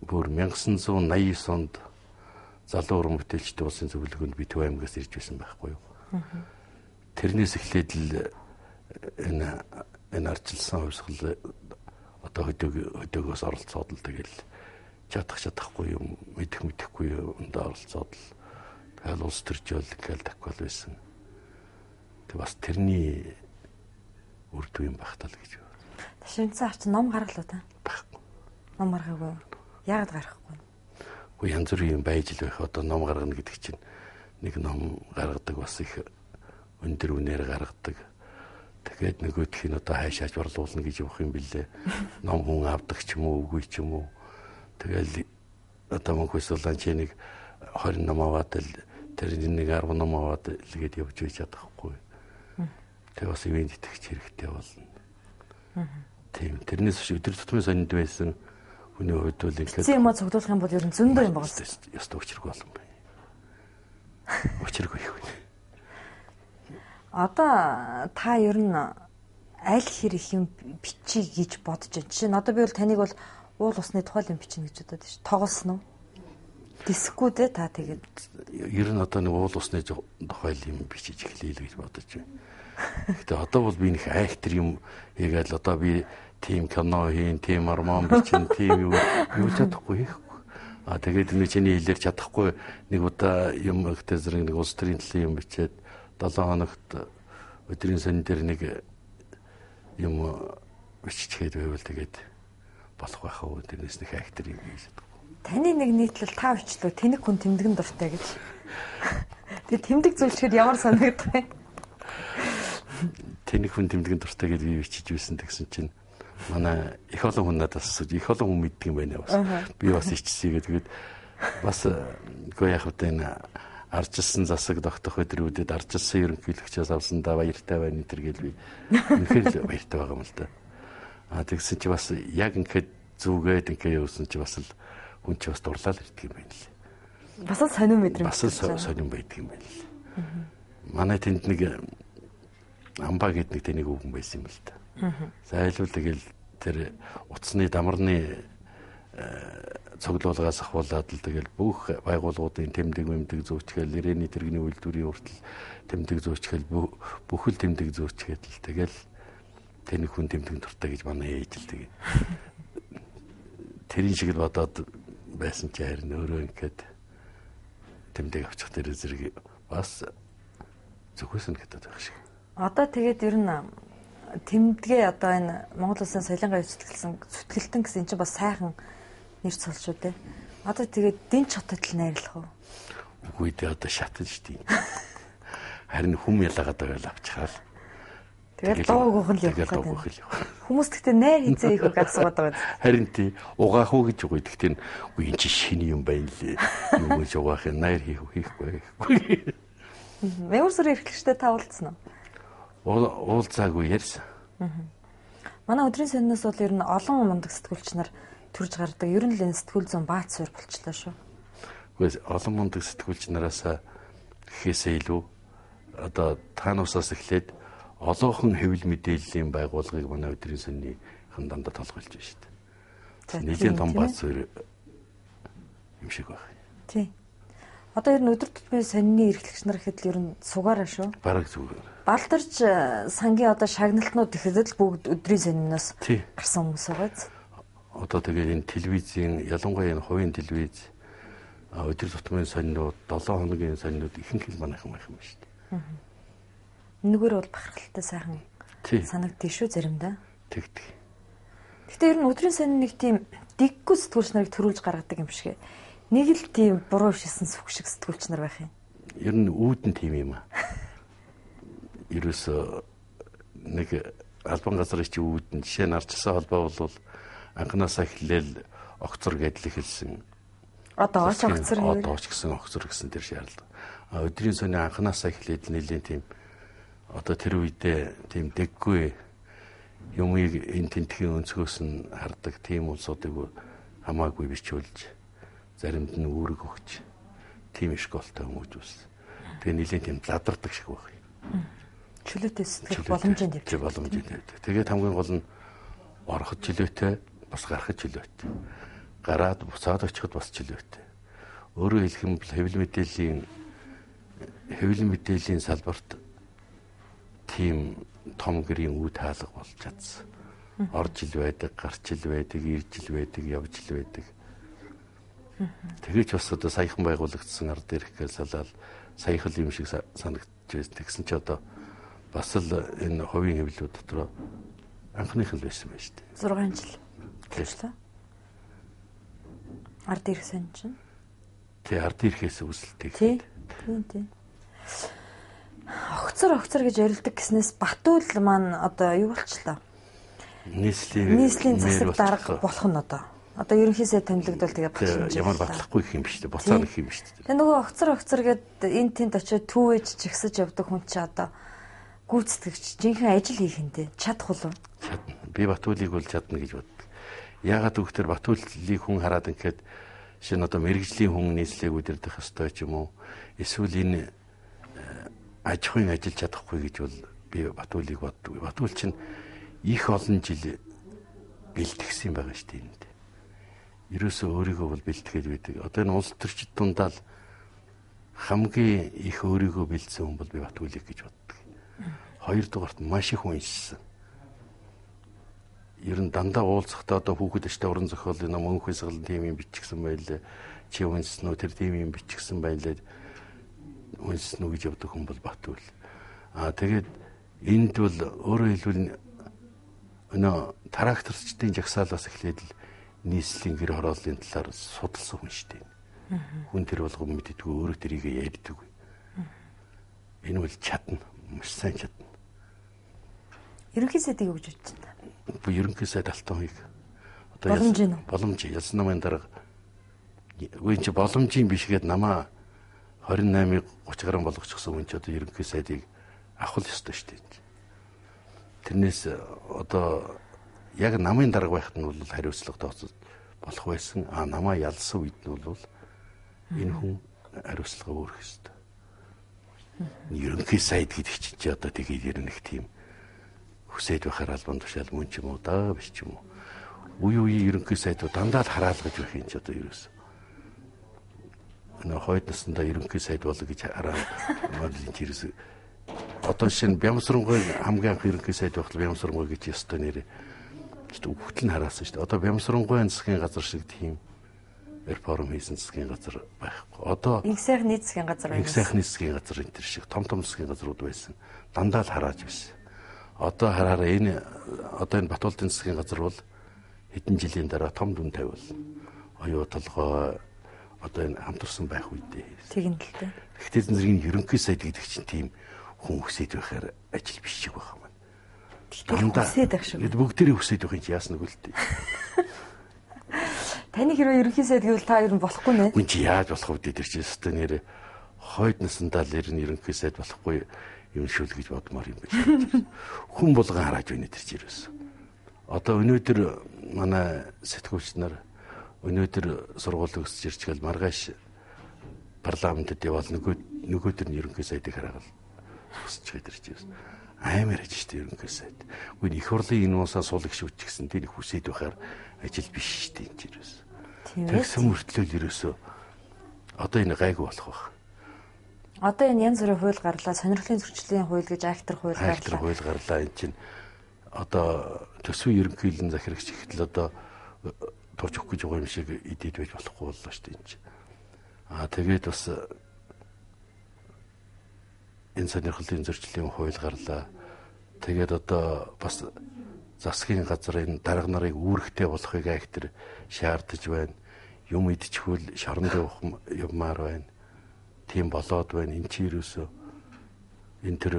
B: бүр 1989 онд залуу уран бүтээлчдийн улсын зөвлөгөөнд би Төв аймгаас ирж байсан байхгүй юу. Тэрнээс эхлээд л энэ ардчилсан хувьсгал одоо хөдөөгөөс оролцоод л тэгэл чадахгүй юм мэдэхгүй юмдаа оролцоод л тэгэл улс төржөөл ингээл таквал байсан. Тэг бас тэрний үр дүн юм байх тал гэж.
A: Ташинцаа ач ном гаргалуу та?
B: Байхгүй.
A: Ном гаргаагүй. Яагаад гаргахгүй?
B: Үгүй янз бүрийн юм байж л байх. Одоо ном гаргана гэдэг чинь нэг ном гаргадаг бас их өндөр үнээр гаргадаг. Тэгээд нөгөөх нь одоо хайшааж борлуулна гэж явах юм бэлээ. Ном хүн авдаг ч юм уу, үгүй ч юм уу. Тэгэл одоо мөнх усулан чи нэг 20 ном аваад л тэр нэг 10 ном аваад л гээд явж байж чадахгүй. Тэгээ бас ивент итгэж хэрэгтэй болно. Тийм. Тэрнээс биш өдөр тутмын сонинд байсан хүний хувьд бол
A: ингээд юм а цуглуулах юм бол ер нь зөндөө юм байгаа.
B: Ёстой учиргүй олон байна. Учиргүй их байна.
A: Одоо та ер нь аль хэр их юм бичиж гэж бодож байна. Жишээ нь одоо би бол таныг бол уул усны тухай юм бичнэ гэж бодоод байна. Тоглосон уу? Дисэхгүй дээ та тэгээд.
B: Ер нь одоо нэг уул усны тухай юм бичиж эхлэе л гэж бодож байна. Гэтэ одоо бол би нэг айхтар юм хийгээл одоо би тийм кино хийн, тийм роман бичин, тийм юу чадахгүй хийхгүй. А тэгээд нэг чиний хэлээр чадахгүй нэг удаа юм ихтэй зэрэг нэг улс төрийн төлөө юм бичээд 7 хоногт өдрийн сонин дээр нэг юм биччихээд байвал тэгээд болох байх уу, тэрнээс нэг айхтар юм хийж чадахгүй.
A: Таны нэг нийтлэл та бичлээ тэнэг хүн тэмдгэн дуртай гэж. Тэгээд тэмдэг зүйлчээр ямар санагдах вэ?
B: Тэнэг хүн тэмдгэн дуртай гэж би бичиж байсан тэгсэн чинь манай их олон хүн надаас асууж, их олон хүн мэддэг юм байна бас. Би бас ичсэйгээ тэгээд бас үгүй яах вэ, энэ арчилсан засаг тогтох өдрүүдэд арчилсан ерөнхийлөгчөөс авсандаа баяртай байна энэ төр гэл би үнэхээр л баяртай байгаа юм л да. А тэгсэн чи бас яг ингээд зүгээд ингээд явсан чи бас л хүн чи бас дурлал ирдэг юм байна лээ.
A: Бас л сонин мэдрэмж.
B: Бас л сонин байдаг юм байна лээ. Манай тэнд нэг амбаа гэдэг нэг тэнийг өвгөн байсан юм л да. Зайлуул тэгэл тэр утасны дамарны цуглуулгаас ахуулаад л тэгэл бүх байгууллагуудын тэмдэг мэмдэг зүүчгээл, ирэний тэрэгний үйлдвэрийн хүртэл тэмдэг зүүчгээл, бүхэл тэмдэг зүүчгээд л тэгэл тэнэг хүн тэмдэг дуртай гэж манай ээж л тэгээ. Тэрийн шиг л бодоод байсан чи харин өөрөө ингээд тэмдэг авчих тэр зэрэг бас зөвхөсөн гэдэг байх шиг.
A: Одоо тэгээд ер нь тэмдгээ одоо энэ Монгол улсын соёлын гай зүтгэлтэн гэсэн чинь бас сайхан нэр цол шүү дээ. Одоо тэгээд дэн чотод л найрлах уу?
B: Үгүй дээ, одоо шатаж шүү дээ. Харин хүм ялаагаад байгаа л авчихаал.
A: Тэгэл дуугүйх л явах гэдэг. Хүмүүс гэхдээ найр хизээ их үг асуугаад байгаа.
B: Харин тий, угаах уу гэж үгүй. Гэхдээ үгүй энэ чи шинэ юм байна лээ. Юу гэж угаах юм, найр хийх үү хийхгүй хийхгүй.
A: Ямар сүрийн эрхлэгчтэй та уулзсан
B: уу? Уулзаагүй ярьсан.
A: Манай өдрийн сониноос бол ер нь олон мундаг сэтгүүлч нар төрж гардаг. Ер нь л энэ сэтгүүл зүүн баац суурь болчлоо шүү.
B: Үгүй олон мундаг сэтгүүлч нараас гэхээсээ илүү одоо таанусаас эхлээд олоохон хэвлэл мэдээллийн байгууллагыг манай өдрийн сонины дандаа толгойлж байна шүү дээ. Нэлийн том баац суурь юм шиг байна.
A: Тий. Одоо ер нь өдөр тутмын сонины эрхлэгч нар гэхэд л ер нь сугаараа шүү.
B: Бараг зүгээр.
A: Балдарч сангийн одоо шагналтнууд ихэд л бүгд өдрийн сониноос гарсан хүмүүс байгаа биз?
B: Одоо тэгээд энэ телевизийн ялангуяа энэ хувийн телевиз өдөр тутмын сонинууд 7 хоногийн сонинууд ихэнх л манайхан байх юм байна шүү дээ.
A: Энэгээр бол бахархалтай сайхан санагддаг шүү заримдаа.
B: Тэгдэг.
A: Гэтэ ер нь өдрийн сонин нэг тийм дэггүй сэтгүүлч нарыг төрүүлж гаргадаг юм шиг. Нэг л тийм буруу шилсэн сүх шиг сэтгүүлч нар байх юм.
B: Ер нь үүдэн тийм юм аа. Ерөөсөө нэг албан газрын чи үүдэн жишээ нь арчилсан холбоо бол анхнаасаа эхлээл огцор гэдэл эхэлсэн.
A: Одоо ч огцор
B: нэр. Одоо ч гэсэн огцор гэсэн тэр шаардлага. А өдрийн сони анхнаасаа эхлээд нэлийн тийм одоо тэр үедээ тийм дэггүй юмыг энэ тентхийн өнцгөөс нь хардаг тийм улсуудыг хамаагүй бичүүлж заримд нь үүрэг өгч тийм школтой хүмүүжүүлсэн. Тэгээ нэлийн тийм задардаг шиг байх юм.
A: Чөлөөтэй сэтгэх боломжийн
B: тавьдаг. Боломжийн тавьдаг. Тэгээд хамгийн гол нь ороход чөлөөтэй, бас гарахад чөлөөтэй. Гараад буцаад очиход бас чөлөөтэй. Өөрөөр хэлэх юм бол хэвлэл мэдээллийн салбарт тийм том гэрийн үе таалга болж чадсан. Орж ил байдаг, гарч ил байдаг, ирж ил байдаг, явж ил байдаг. Тэгэж бас одоо саяхан байгуулагдсан ард ирэх гэж салаал саяхан юм шиг санагдаж байсан. Тэгсэн чи одоо бас л энэ хувийн хэвлэлүүд дотор анхных л байсан байж тээ.
A: 6 жил. Тэглээ. Ард ирэх сан чинь.
B: Тий, ард ирэхээс үүсэлтэй.
A: Тий. Тий, тий. Огцор гэж ярилдаг гэснээс Батүл маань одоо юу болчлоо?
B: Нийслэлийн
A: засаг дарга болох нь одоо. Одоо ерөнхий сайд томилогдвол тэгээ
B: батлах. Ямар батлахгүй гэх юм биш үү? Буцаана гэх юм биш үү?
A: Тэгээ нөгөө огцор гэд энэ тэнд очиод түүвэж чигсэж явдаг хүн чи одоо гүйцэтгэгч жинхэнэ ажил хийх юм дээ. Чадах уу?
B: Чадна. Би Батүлийг бол чадна гэж боддог. Яагаад гэвэл Батүлийг хүн хараад ингээд шинэ одоо мэрэгжлийн хүн нийслэлийг удирдах ёстой ч юм уу эсвэл энэ аж ахуйн ажиллаж чадахгүй гэж бол би Батүлийг боддог. Батүл чинь их олон жил бэлтгэсэн байгаа шүү дээ энд. Ерөөсөө өөрийгөө бол бэлтгээд байдаг. Одоо энэ улс төрчид дундаа л хамгийн их өөрийгөө бэлдсэн хүн бол би Батүлийг гэж боддог. Хоёрдугаарт маш их уншсан. Ер нь дандаа уулзахдаа одоо хүүхэд өштэй уран зохиолын ном өнхөө сгалан тийм юм бичгсэн байлээ. Чи уншсан уу? Тэр тийм юм бичгсэн байлээ. Уншсан уу гэж явдаг хүн бол Батүл. Аа тэгээд энд бол өөрөөр хэлбэл өнөө тракторчдын жагсаалаас эхлээд л нийслэлийн гэр хорооллын талаар судалсан хүн шүү дээ. Хүн тэр болгон мэддэггүй, өөрөө тэрийг ярьдаггүй. Энэ бол чадна, маш сайн чадна.
A: Ерөнхий сайдыг юу гэж бодож байна?
B: Би ерөнхий сайд Алтан хоёг.
A: Одоо боломжийн үү?
B: Боломж. Ялсан намын дарга. Үгүй чи боломжийн биш гээд намаа 28-ыг 30 гаруй болгочихсон хүн чи одоо ерөнхий сайдыг авах л ёстой шүү дээ. Тэрнээс одоо яг намын дарга байхад нь бол хариуцлага тооцож болох байсан. А намаа ялсан үед нь бол энэ хүн хариуцлага өөрөх ёстой. Ерөнхий сайд гэдэг чинь чи одоо тэгээд ер нь их тийм хүсээд байхаар албан тушаал мөн ч юм уу даа биш ч юм уу. Үе үеийн ерөнхий сайдууд дандаа л хараалгаж байх юм чи одоо ерөөс. Нөө хойд насндаа ерөнхий сайд болоо гэж хараа энэ чи ерөөс одоо шинэ Бямсрангуй хамгийн анх ерөнхий сайд байхад Бямсрангуй гэж ёстой нэрээ үхтэл нь хараасан шүү дээ. Одоо Бямсрангуйн засгийн газар шиг тийм реформ хийсэн засгийн газар байхгүй. Одоо
A: инх сайхны засгийн газар
B: байсан. Инх сайхны засгийн газар энэ төр шиг том том засгийн газрууд байсан. Дандаа л харааж байсан. Одоо хараараа энэ одоо энэ Батуулдын засгийн газар бол хэдэн жилийн дараа том дүн тавиул. Оюу толгой одоо энэ хамтарсан байх үедээ.
A: Тэгин л дээ.
B: Гэхдээ зэрэг ерөнхий сайд гэдэг чинь тийм хүн хүсээд байхаар ажил биш шиг байх юм байна.
A: Дандаа хүсээд байх шиг.
B: Бүгдээрээ хүсээд байх юм чи яасан нүгэл дээ.
A: Таны хэрвээ ерөнхий сайд гэвэл та ер нь болохгүй нэ.
B: Үгүй чи яаж болох вэ тэр чинь өстой нэрээ хойд насандаа л ер нь ерөнхий сайд болохгүй юм шүүл гэж бодмоор юм биш. Хүн болгон харааж байна тэр чинь ерөөс. Одоо өнөөдөр манай сэтгүүлч нар өнөөдөр сургууль төгсөж ирчихэл маргааш парламентэд яваал нөгөөдөр нь ерөнхий сайдыг хараагаал өсөж байгаа тэр чинь ерөөс. Амар аж штэ ерөнхий сайд. Үгүй их хурлын энэ уусаа сул их шүүч гэсэн тэр их хүсээд байхаар ажил биш штэ энэ чинь ерөөс. Тэгсэн мөртлөө л ерөөсөө одоо энэ гайгүй болох байх.
A: Одоо энэ янз бүрийн хууль гарлаа, сонирхлын зөрчлийн хууль гэж актер хууль гарлаа.
B: Актер хууль гарлаа энэ чинь одоо төсвийн ерөнхийлөн захирагч ихтэл одоо турж өгөх гэж байгаа юм шиг идэд байж болохгүй боллоо шүү дээ энэ чинь. Аа тэгээд бас энэ сонирхлын зөрчлийн хууль гарлаа. Тэгээд одоо бас засгийн газар энэ дарга нарыг үүрэгтэй болохыг актер шаардаж байна. Юм идчихвэл шоронд явах явмаар байна. Тийм болоод байна. Энэ чи ерөөсөө энэ төр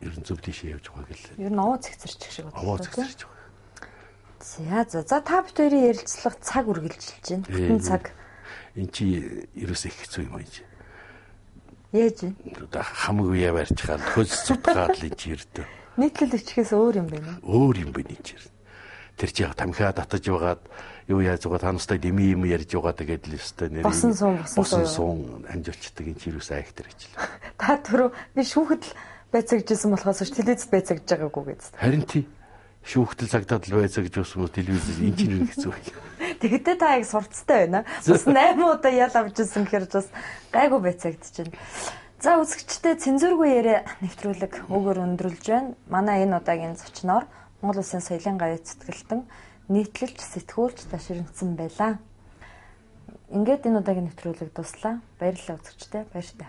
B: ерөн зөв тийшээ явж байгаа гэлээ.
A: Ер нь овоо цэгцэрчих шиг бодлоо.
B: Овоо цэгцэрч байгаа.
A: За за. За та бид хоёрын ярилцлага цаг үргэлжилж байна. Бүтэн цаг.
B: Энэ чи ерөөсөө их хэцүү юм аа.
A: Яаж вэ?
B: Хамаг үе барьчихаад хөлс цутгаад л энэ чи ердөө.
A: Нийтлэл өчгөөс өөр юм байна
B: уу? Өөр юм байна энэ чи. Тэр чи яг тамхиа татаж байгаад юу яаж байгаа та нартай дэмий юм ярьж байгаа тэгээд л өстой нэр.
A: Босон суун
B: амжуулчдаг энэ чи ерөөсөө айхтар ажил.
A: Та түрүү би шүүхэд л байцаагжсэн болохоос ш телевизэд байцаагж байгаагүй гэж.
B: Харин тий. Шүүхтэл цагдаад л байцаагж байсан бол телевиз энэ чинь нэг хэцүү байх.
A: Тэгтээ та яг сурцтай байна. Бас 8 удаа ял авч ирсэн гэхээр бас гайгүй байцаагдчихэв. За үзэгчдээ цензургүй яриа нэвтрүүлэг өгөр өндөрлж байна. Манай энэ удаагийн зочноор Монгол Улсын соёлын гавьяат сэтгэлтэн нийтлэлч сэтгүүлч Ташрэнцэн байлаа. Ингээд энэ удаагийн нэвтрүүлэг дуслаа. Баярлалаа үзэгчдээ. Баяртай.